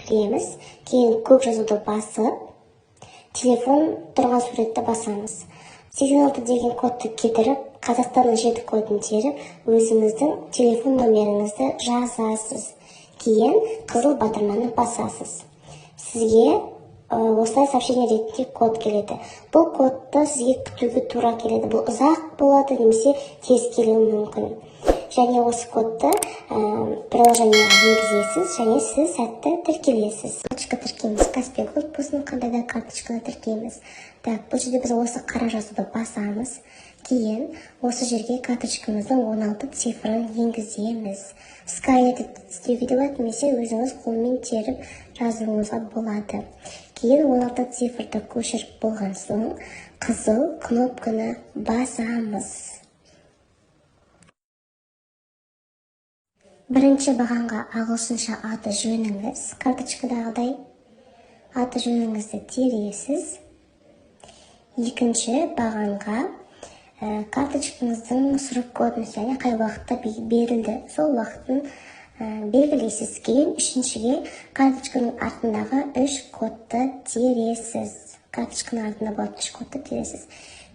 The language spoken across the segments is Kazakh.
Кіреміз, кейін көк жазуды басып, телефон тұрған суретті басамыз. 86 деген кодты кетіріп, Қазақстанның жеті кодын теріп, өзіңіздің телефон номеріңізді жазасыз. Кейін қызыл батырманы басасыз. Сізге осылай сообщение ретінде код келеді. Бұл кодты сізге күтуге тура келеді. Бұл ұзақ болады немесе тез келуі мүмкін. Және осы кодты приложениеға енгізесіз және сіз сәтті тіркелесіз. Карточка тіркейміз, Каспи Голд болсын, қандай да карточканы тіркейміз. Так, бұл жерде біз осы қара жазуды басамыз. Кейін осы жерге карточкамыздың 16 цифрын енгіземіз. Сканер істеуге де болады немесе өзіңіз қолмен теріп жазуыңызға болады. Кейін 16 цифрды көшіріп болған соң, қызыл кнопканы басамыз. Бірінші бағанға ағылшынша аты жөніңіз, карточкадағыдай аты жөніңізді тересіз. Екінші бағанға карточкаңыздың срок годности, яғни қай уақытта берілді, сол уақытын белгілейсіз. Кейін үшіншіге карточканың артындағы үш кодты тересіз. Карточканың артында болатын үш кодты тересіз.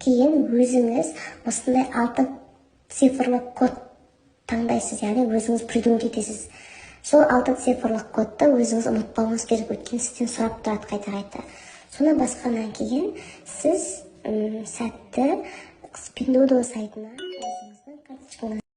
Кейін өзіңіз осындай алты цифрлы код таңдайсыз, яғни өзіңіз придумать етесіз. Сол алты цифрлық кодты өзіңіз ұмытпауыңыз керек, өйткені сізден сұрап тұрады қайта қайта. Соны басқаннан кейін сіз сәтті Пиндуодуо сайтына өзіңіздің карточкаңызды